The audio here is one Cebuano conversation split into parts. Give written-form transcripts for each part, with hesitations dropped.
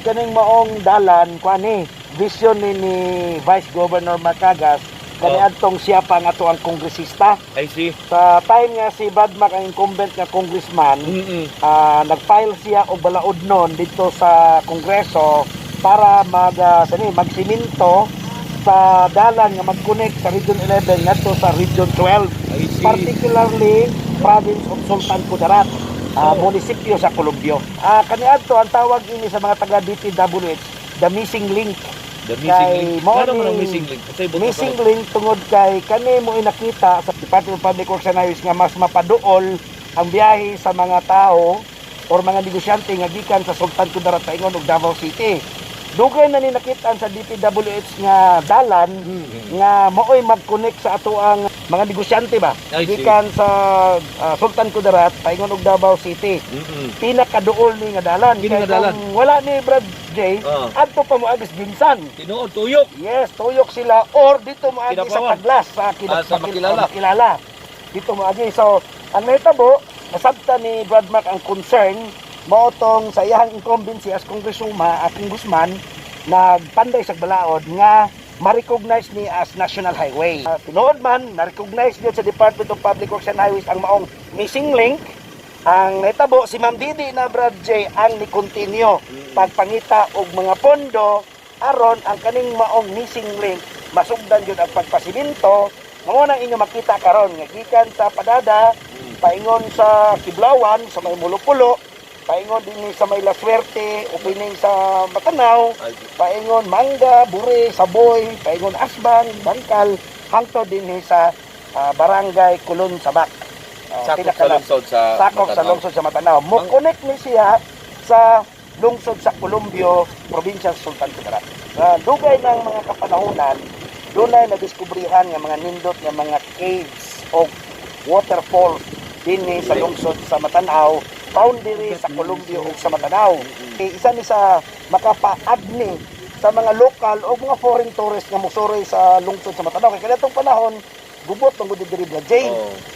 Kaning maong dalan kuan ni vision ni Vice Governor Mark Cagas kaniadtong siya pa nga ato ang kongresista. I see. Sa time nga si Brad Mac ang incumbent nga congressman, nag-file siya og balaod nun dito sa Kongreso para mag sani magsiminto sa dalan nga mag-connect sa Region 11 ngadto sa Region 12. I see. Particularly province of Sultan Kudarat, munisipyo sa Columbio. Kaniadto ang tawag ini sa mga taga DPWH, the missing link. The missing Kay link. mao Ngano man ang ni- missing link? Unsay buot Missing pasabot? link tungod kay kani mo inakita sa Department of Public Works and Highways nga mas mapaduol ang biyahe sa mga tao or mga negosyante nga gikan sa Sultan Kudarat paingon og Davao City. Dugay na ni nakitaan sa DPWH nga dalan nga maoy mag-connect sa ato ang mga negosyante ba I see. gikan sa Sultan Kudarat paingon og Davao City. Pinakaduol ni nga dalan. Kini Kay nga dalan. kung wala ni Brad J, adto pa moagis Ginsan. Tinuod tuyok. Yes, tuyok sila or dito moagi sa Kinapawan. Taglas sa Ah, sa Makilala. Makilala. Dito moagi. So, ang nahitabo, nasabta ni Brad Mark ang concern mao tong sa iyang incumbency as congresswoman, congressman, nagpanday sa balaod nga ma-recognize ni as national highway. Tinuod man, na-recognize gyud sa Department of Public Works and Highways ang maong missing link. Ang nahitabo, si Ma'am Didi na Brad J ang ni-continue pagpangita og mga pondo aron ang kaning maong missing link masugdan gyud ang pagpasiminto. Mao nang inyo makita karon nga gikan sa Padada paingon sa Kiblawan sa may Mulupulo, paingon dinhi sa may La Suerte, opening sa Matanao, I see. paingon Mangga, Bure, Saboy, paingon Asbang, Bangkal, hangtod dinhi sa Barangay Kulon Sabak. Sakop sa lungsod sa Sakop sa Matanao. lungsod sa Matanao. Mo connect ni siya sa lungsod sa Columbio, probinsya sa Sultan Kudarat. Sa dugay ng mga kapanahunan, dunay nadiskubrihan nga mga nindot nga mga caves o waterfalls dinhi sa lungsod sa Matanao, boundary sa Columbio ug sa Matanao. Eh, isa ni sa makapaagni sa mga lokal o mga foreign tourists nga mosuroy sa lungsod sa Matanao. Kay kanatong panahon, gubot man gud diri, Brad Jay.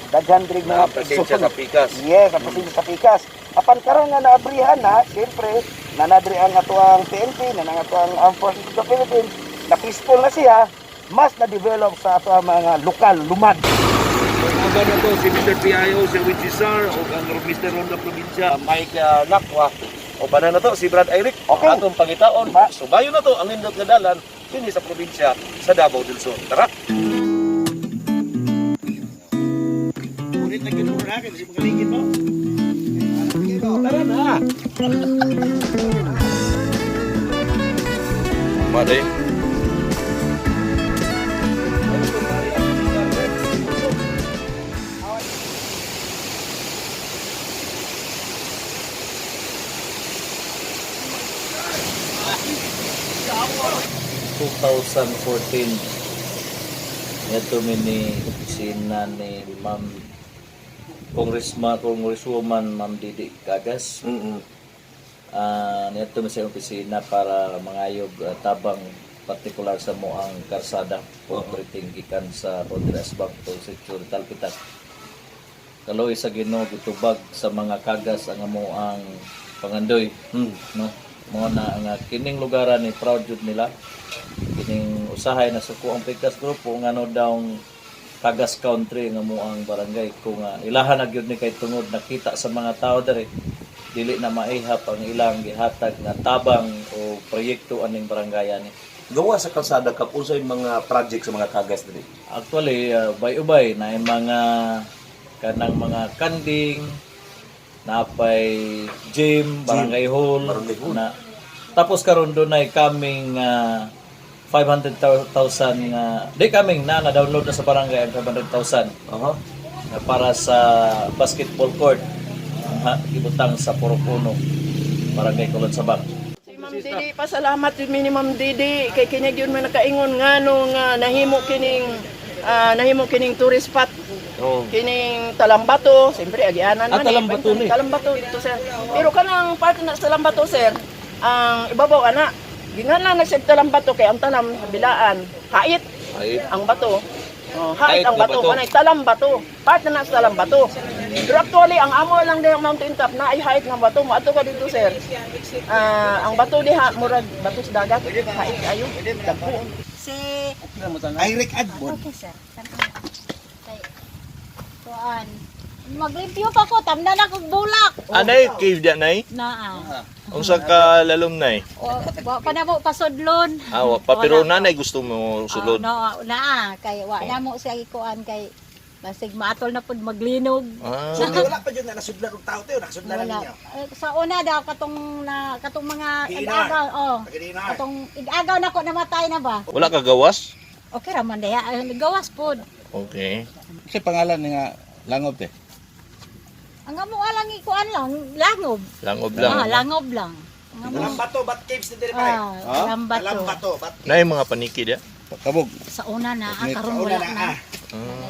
Daghan diri Na mga presensya sa pikas. Yes, ang presensya sa pikas. Apan karon nga naabrihan na, siyempre, nanadri ang ato ang PNP, nanang ato ang Armed Forces of the Philippines, na peaceful na siya, mas na-develop sa ato ang mga lokal, lumad. Uban na to si Mr. PIO, si Richie o ang Mr. Ronda Probinsya, Mike Lakwa. Uban na to si Brad Eric. Okay. Atong pangitaon. Subayo na to ang nindot nga dalan dinhi sa probinsya sa Davao del Sur. Tara. Ulit na gyud mo na kasi magaligid mo. Tara na. Maday. 2014 Ito mi ni opisina ni Ma'am Congresswoman Ma'am Didi Cagas. Niadto mi sa opisina para mangayog tabang, partikular sa moang karsada concreting gikan sa Rodriguez Bank to Secure Talpitan. Kaloy sa Ginoo, gitubag sa mga kagas ang amoang pangandoy, no? Mo na nga kining lugaran ni proud jud nila kining usahay na suko ang Pikas grupo ngano daw Kagas Country nga mo ang barangay kung ilahan na gyud ni kay tungod nakita sa mga tao diri dili na maihap ang ilang gihatag nga tabang o proyekto aning barangay ani. Gawa sa kalsada kap, unsay mga project sa mga kagas diri? Actually, ubay-ubay na yung mga kanang mga kanding, napay gym, barangay hall, Barangay hall. na tapos karon dunay kaming 500,000 nga di kaming na na-download na sa barangay ang 500,000 na para sa basketball court ha, ibutang sa Purok Uno, Barangay Kulon Sabak. Si Ma'am Didi, pasalamat yun mi ni Ma'am Didi kay kini gyud man nakaingon ngano nga nahimo kining tourist spot. Kining Talambato, siyempre agianan man. Talambato ni. Talambato dito, sir. Pero kanang part na sa Talambato, sir, ang ibabaw ana. Gingalan na siya Talambato kay ang talam bilaan, hait Ay, ang bato. Oh, height Height ang nga bato, bato. Kanay talam bato. Part na na sa talam bato. Pero actually ang amo lang diha mountain top na ay height nga bato. Moadto ka dito, sir. Ah, ang bato diha murag bato sa dagat. Height ayo. Dagko. Si Eric Adbon. Okay, sir. Tanawa. Kay kuan. Maglimpyo pa ko, tamna na kog bulak. Anay cave di nay? Naa. Unsa ka lalom nay? O, wa pa na mo pasudlon. Ah, wa pa pero nanay gusto mo sulod. Ah, no, naa kay wa na mo siya gikuan kay basig maatol na pud maglinog. Ah. So wala pa jud na nasudlan og tao tayo, nakasudlan na Wala. ninyo. Eh, sa una daw katong na katong mga DNR. igagaw, oh. Taga-DNR. Katong igagaw nako namatay na ba? Wala ka gawas? Okay ra man daya, eh, gawas pod. Okay. Kasi pangalan ni nga langob te. Ang amo lang ikuan lang, langob. Langob lang. Ah, langob lang. Ang amo. Lambato, bat caves ni diri pare. Ah, lambato. Lambato, bat. Nay mga paniki dia. Kabog. Sa una na, ah, karon Una wala na na. ah.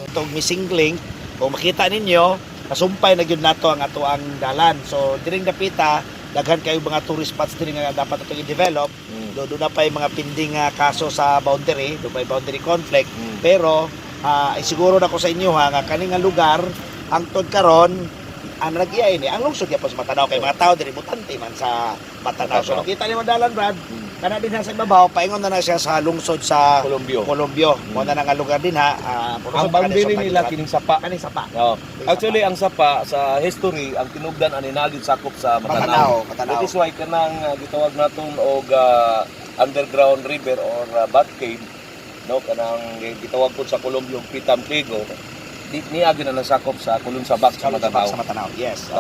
Itong missing link, kung makita ninyo, nasumpay na gyud nato ang ato ang dalan. So diring dapita, daghan kayo mga tourist spots diri nga dapat atong i-develop. Do na pa yung mga pending nga kaso sa boundary, do pa yung boundary conflict. Pero ay siguro na ko sa inyo ha nga kani nga lugar hangtod karon ang nagiya ini ang lungsod gyapon sa Matanao kay mga tao diri butante man sa Matanao. So nakita ni dalan Brad, kana din ha sa ibabaw paingon na na siya sa lungsod sa Colombio. Colombio. Mo na nga lugar din ha. Ang boundary nila kining sapa. Kaning sapa. Oh. Actually ang sapa sa history ang tinubdan ani nagid sakop sa Matanao, Matanao. Matanao. That is why kanang gitawag naton og underground river or bat cave, no, kanang gitawag pud sa Colombio og Pitampigo, di niagi na nasakop sa Kulon Sabak sa Sa Matanao. Sa Matanao. Yes.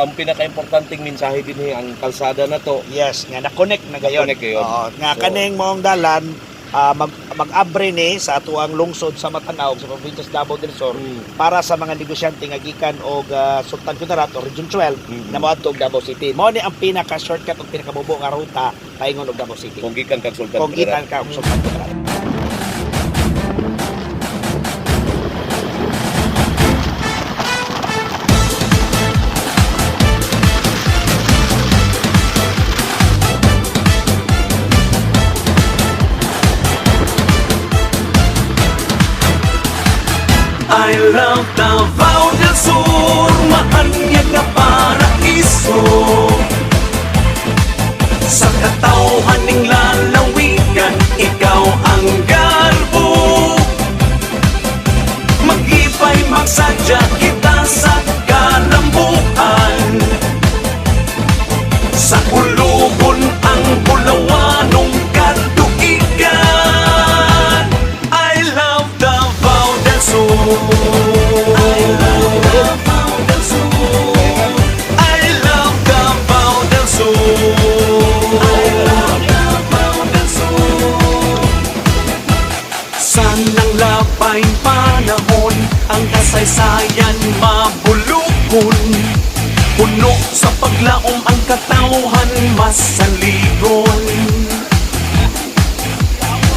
Ang pinakaimportanteng mensahe dinhi ang kalsada na to. Yes, nga na-connect na gayon. Na-connect gayon. Oo, nga So- kaning maong dalan mag-abre ni sa atuang lungsod sa Matanao sa probinsya sa Davao del Sur para sa mga negosyante nga gikan og Sultan Kudarat o Region 12 na moadto og Davao City. Mao ni ang pinaka shortcut og pinakabubo nga ruta paingon og Davao City. Kung gikan kag Sultan Kung Kudarat. gikan ka og Sultan Kudarat. I love Davao del Sur, maanyag nga paraiso. Sa katawhan ning lalawigan, ikaw ang garbo. Mag-ipay magsadya kita sa kalambuan. Sa ulubon ang bulawanong katuigan. I love Davao del Sur. I love Davao del Sur. I love Davao del Sur. I love Davao del Sur. Sanang labay panahon ang kasaysayan mabulukon. Puno sa paglaom ang katauhan masaligon.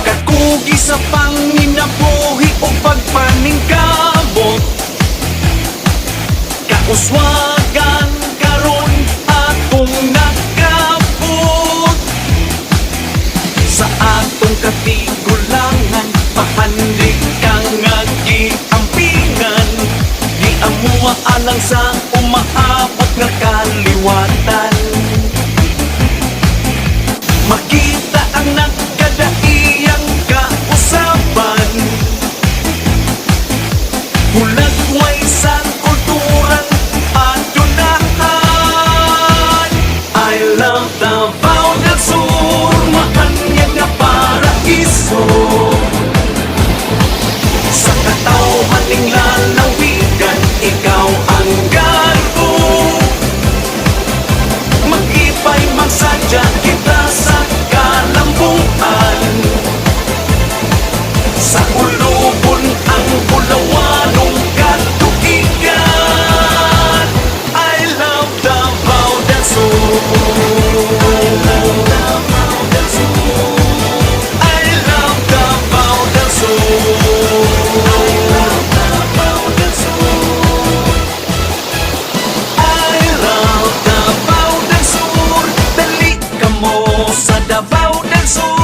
Kakugi sa panginabuhi o pagpaningkamot. Kauswagan karon atong nakabot. Sa atong katigulangan, pahandig ka nga giampingan. Giamuha alang sa umaabot nga kaliwatan. Makita ang nagkadaiyang kausaban. Hulagway sa kulturang adunahan. I love Davao del Sur, maanyag nga paraiso. Sa katawhan ning lalawigan, ikaw ang garbo. Mag-ipay magsadya kita sa kalambuan. Sa ulubon ang bulawanong katuigan. I love Davao del Sur. I love Davao del Sur. I love Davao del Sur. I love Davao del Sur. I love Davao del Sur. Dali ka mo sa Davao del Sur.